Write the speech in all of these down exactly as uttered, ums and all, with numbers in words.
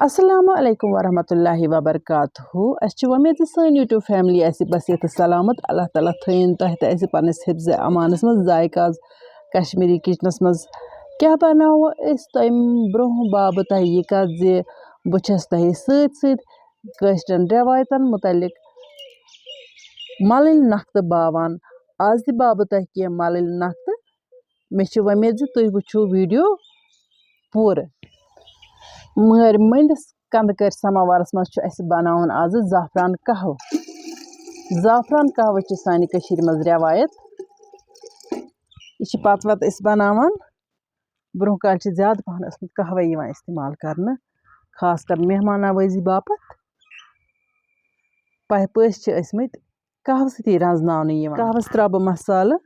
السلام علیکم ورحمۃ اللہ وبرکاتہ۔ أسۍ چھِ وۄمید زِ سٲنۍ YouTube family آسہِ بصحت تہٕ سلامت۔ اللہ تعالیٰ تھٲیِن تۄہہِ تہٕ اَسہِ پنٛنِس حفظِ امانَس منٛز۔ ذائقہ آز کشمیٖری کِچنَس منٛز کیٛاہ بَناوو أسۍ؟ تَمہِ برٛونٛہہ باوٕ تۄہہِ یہِ کَتھ زِ بہٕ چھَس تۄہہِ سۭتۍ سۭتۍ کٲشرٮ۪ن رٮ۪وایتَن مُتعلِق مَلٕلۍ نۄختہٕ باوان۔ آز تہِ باوٕ تۄہہِ کینٛہہ مَلٕلۍ نۄختہٕ۔ مےٚ چھِ وۄمید زِ تُہۍ وٕچھِو video پوٗرٕ۔ مٲرۍ مٔنٛدِس کَنٛدٕ کٔرۍ سَماوارَس منٛز چھُ اَسہِ بَناوُن آزٕ زعفران قہوٕ۔ زعفران قہوٕ چھِ سانہِ کٔشیٖرِ منٛز رٮ۪وایت۔ یہِ چھِ پَتہٕ وَتہٕ أسۍ بَناوان۔ برٛونٛہہ کالہِ چھِ زیادٕ پَہَن ٲسمٕتۍ قہوَے یِوان استعمال کَرنہٕ، خاص کر مہمان نوٲزی باپَتھ۔ پَہہِ پٔژھۍ چھِ ٲسمٕتۍ قہوٕ سۭتی رَزناونہٕ یِوان۔ قہوَس ترٛاوٕ بہٕ مصالہٕ۔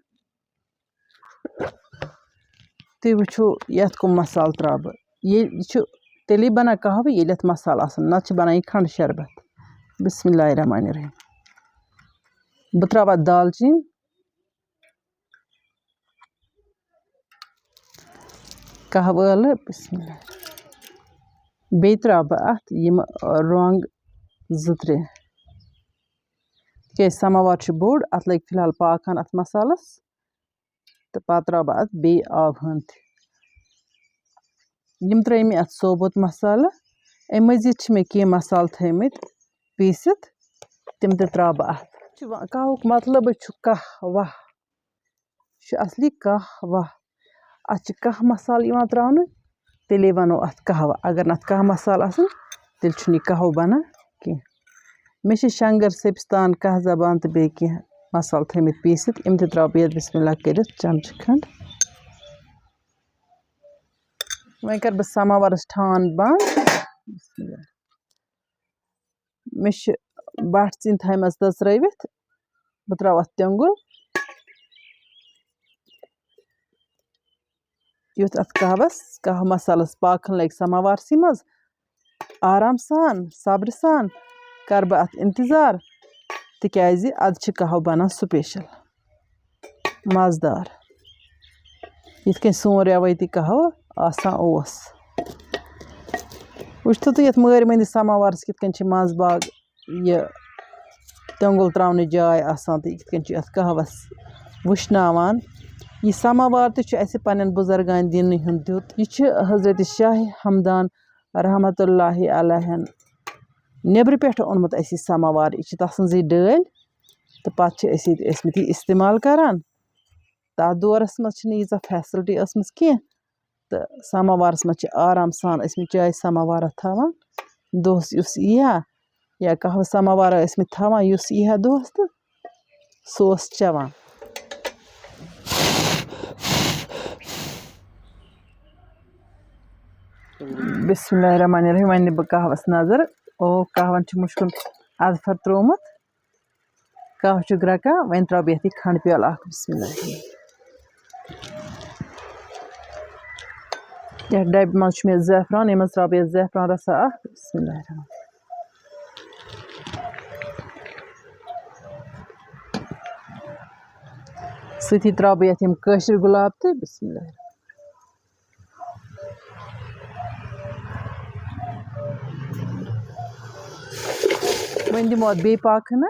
تُہۍ وٕچھِو، یَتھ کُم مصالہٕ ترٛاوٕ بہٕ۔ یہِ، یہِ چھُ تیٚلی بَنان قہوٕ، ییٚلہِ اَتھ مصالہٕ آسَن، نَتہٕ چھِ بَنان یہِ کھنٛڈٕ شربت۔ بسم اللہ الرحمن الرحیم۔ بہٕ ترٛاوٕ اَتھ دالچیٖن، قہوٕ ٲلہٕ، بسم اللہ۔ بیٚیہِ ترٛاوٕ بہٕ اَتھ یِم رۄنٛگ زٕ ترٛےٚ، تِکیٛازِ سَماوار چھُ بوٚڑ، اَتھ لَگہِ فی الحال پاکھ ہَن اَتھ مصالَس۔ تہٕ پَتہٕ ترٛاوٕ بہٕ اَتھ بیٚیہِ آبہٕ ہَن تہِ۔ یِم ترٛٲے مےٚ اَتھ ثوبوٗت مصالہٕ، اَمہِ مٔزیٖد چھِ مےٚ کینٛہہ مصالہٕ تھٲیمٕتۍ پیٖسِتھ، تِم تہِ ترٛاوٕ بہٕ اَتھ۔ چھُ وَ-، قہوُک مطلبٕے چھُ قہوہ، یہِ چھُ اَصلی قہوہ۔ اَتھ چھِ کاہ مصالہٕ یِوان ترٛاونہٕ، تیٚلے وَنو اَتھ قہوہ۔ اگر نہٕ اَتھ کاہ مصالہٕ آسَن، تیٚلہِ چھُنہٕ یہِ قہوٕ بَنان کینٛہہ۔ مےٚ چھِ شنٛگَر، سیٚپِستان، کاہ زبان تہٕ بیٚیہِ کینٛہہ مصالہٕ تھٲیمٕتۍ پیٖسِتھ۔ یِم تہِ ترٛاوٕ بہٕ یَتھ بسم اللہ کٔرِتھ چمچہٕ کھنٛڈ۔ وۄنۍ کَرٕ بہٕ سَماوارَس ٹھان بنٛد۔ بسم اللہ۔ مےٚ چھِ بَٹھ ژِنۍ تھایمَژٕ دٔژرٲوِتھ۔ بہٕ ترٛاوٕ اَتھ تیوٚنٛگُل۔ یُتھ اَتھ قہوَس، قہوٕ مصالَس پاکَن لَگہِ سَماوارسٕے منٛز، آرام سان، صبرٕ سان کَرٕ بہٕ اَتھ اِنتظار، تِکیٛازِ اَدٕ چھِ قہوٕ بَنان special، مَزٕدار، یِتھ کٔنۍ سون رٮ۪وٲیتی قہوٕ آسان اوس۔ وٕچھتو تُہۍ یَتھ مٲرۍ مٔنٛدِس سَماوارَس کِتھ کٔنۍ چھِ منٛزباگ یہِ تیوٚنٛگُل ترٛاونٕچ جاے آسان تہٕ یہِ کِتھ کٔنۍ چھِ اَتھ قہوَس وٕشناوان۔ یہِ سَماوار تہِ چھُ اَسہِ پنٛنٮ۪ن بُزرگانہِ دیٖنٕے ہُنٛد دیُت۔ یہِ چھِ حضرت شاہ ہمدان رحمتہ اللہ علیہَن نیٚبرٕ پٮ۪ٹھٕ اوٚنمُت اَسہِ یہِ سَماوار۔ یہِ چھِ تَسٕنٛزٕے ڈٲلۍ تہٕ پَتہٕ چھِ أسۍ ییٚتہِ ٲسۍمٕتۍ یہِ استعمال کَران۔ تَتھ دورَس منٛز چھِنہٕ ییٖژاہ facility ٲسمٕژ کینٛہہ۔ تہٕ سَماوارَس منٛز چھِ آرام سان ٲسمٕتۍ چاے سَماوارَس تھاوان، دۄہَس یُس یی ہا، یا قہوٕ سَماوارا ٲسمٕتۍ تھاوان، یُس یی ہا دۄہَس تہٕ سُہ اوس چٮ۪وان۔ بسم اللہ الرحمن الرحیم۔ وۄنۍ دِمہٕ بہٕ قہوَس نظر۔ او، قہوَن چھُ مُشکُن اَدفر ترٛوومُت۔ قہوٕ چھُ گرٛٮ۪کان، وۄنۍ ترٛاوٕ بہٕ یَتھ یہِ کھنٛڈٕ پیالہٕ اَکھ۔ بسم اللہ الرحمن الرحیم۔ یَتھ ڈَبہِ منٛز چھُ مےٚ زعفران، یَتھ منٛز ترٛاوٕ بہٕ یَتھ زعفران رَسا اَکھ۔ بسم اللہ الرحمن الرحیم۔ سۭتی ترٛاوٕ بہٕ یَتھ یِم کٲشِرۍ گۄلاب تہِ۔ بسم اللہ الرحمن الرحیم۔ وۄنۍ دِمو اَتھ بیٚیہِ پاکہٕ ہنا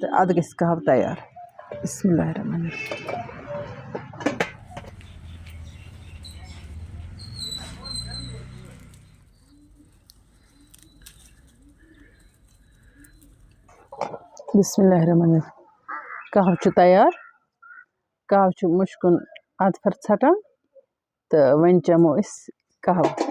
تہٕ اَدٕ گژھِ قہوٕ تیار۔ بسم اللہ الرحمن الرحیم۔ بسم اللہ الرحمن الرحیم۔ قہوٕ چھُ تیار۔ قہوٕ چھُ مُشکُن اَدفر ژھٹان۔ تہٕ وۄنۍ چٮ۪مو أسۍ قہوٕ۔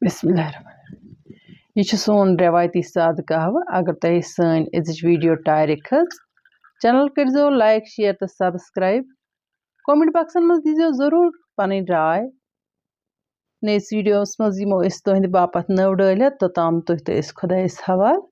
بسم اللہ الرحمن الرحیم۔ یہِ چھُ سون رٮ۪وایتی سادٕ قہوٕ۔ اگر تۄہہِ سٲنۍ أزِچ video ٹارِ کھٔژ، channel کٔرۍزیو like، share تہٕ subscribe۔ Comment boxن منٛز دیٖزیو ضروٗر پنٕنۍ راے۔ نٔیِس ویٖڈیوَس منٛز یِمو أسۍ تُہٕنٛدِ باپَتھ نٔو ڈٲلِتھ، توٚتام تُہۍ تہٕ أسۍ خۄدایَس حوالہٕ۔